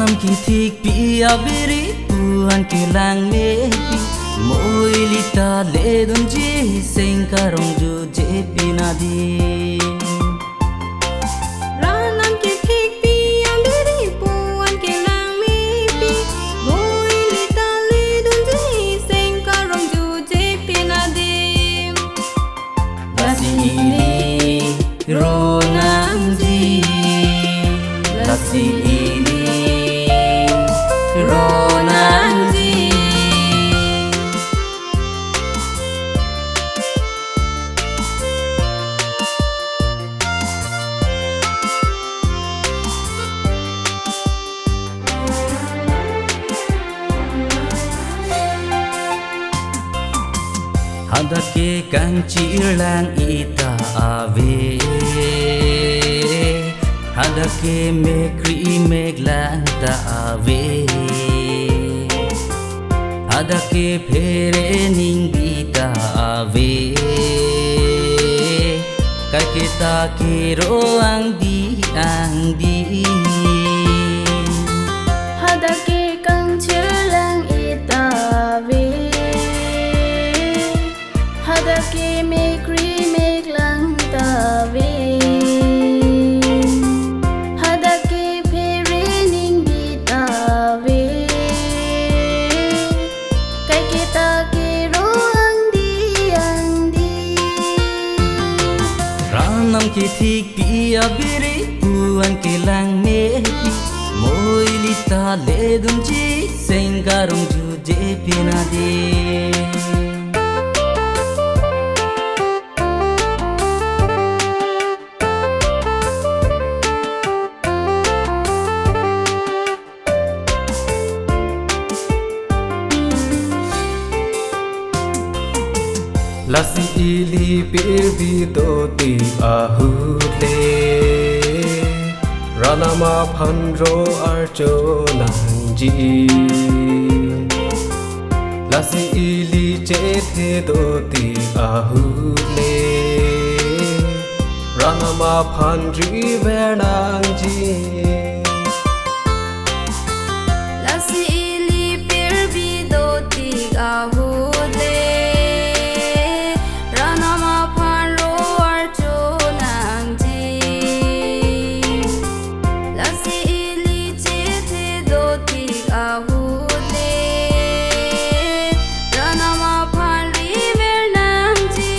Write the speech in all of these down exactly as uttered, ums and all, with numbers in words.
Kethikpi abiri pu an kelang mepi, mo ili ta ledunji seng karong juje pinadim. Ranam kethikpi abiri pu an kelang mepi, mo ili ta ledunji seng karong juje pinadim. Lasi ili ronangji, lasi ili ronangji. Hadak ke kangchir lang ita ave, hadak ke mekri meklang ta ave, hadak ke phere ningbi ta ave, kaiketa kero angdi angdi. Hadak ke kangchir lang ita ave, hadak ke mekri meklang ta ave, hadak ke phere ningbi ta ave, kaiketa kero angdi angdi. Ranam kethikpi abiri pu an kelang mepi, mo ili ta ledunji seng karong juje pinadim. Lasi ili pirbi dotik ahut le, Ranam aphan ro archo nangji. Lasi ili chethe dotik ahut le, Ranam aphan river nangji. Lasi ili pirbi dotik ahut le, Ranam aphan ro archo nangji. Lasi ili chethe dotik ahut le, Ranam aphan river nangji.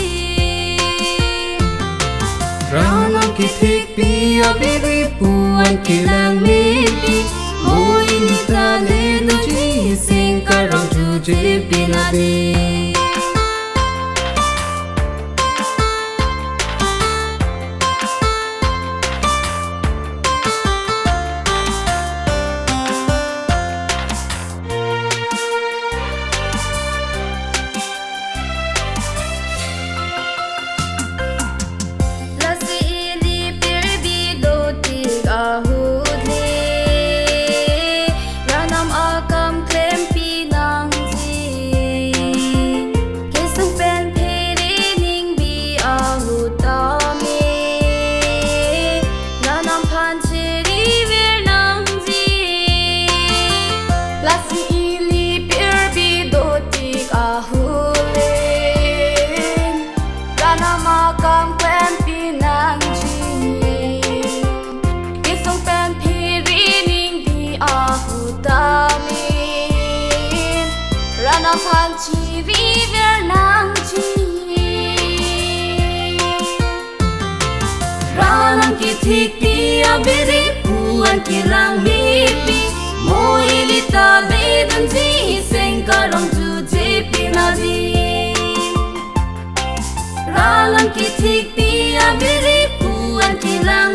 Ranam kethikpi abiri pu an kelang mepi, mo ili ta ledunji seng karong juje pinadim. Lasi ili pirbi dotik ahut le, Ranam akam klempi nangji. Kesung pen phere ningbi ahut tame, Ranam aphan cheriver nangji. Lasi ili pirbi dotik ahut le, Ranam akam klempi nangji. Kesung pen phere ningbi ahut tame, Ranam aphan cheriver nangji. Ranam kethikpi abiri pu an kelang mepi, mo ili ta ledunji seng karong juje pinadim. Ranam kethikpi abiri pu an kelang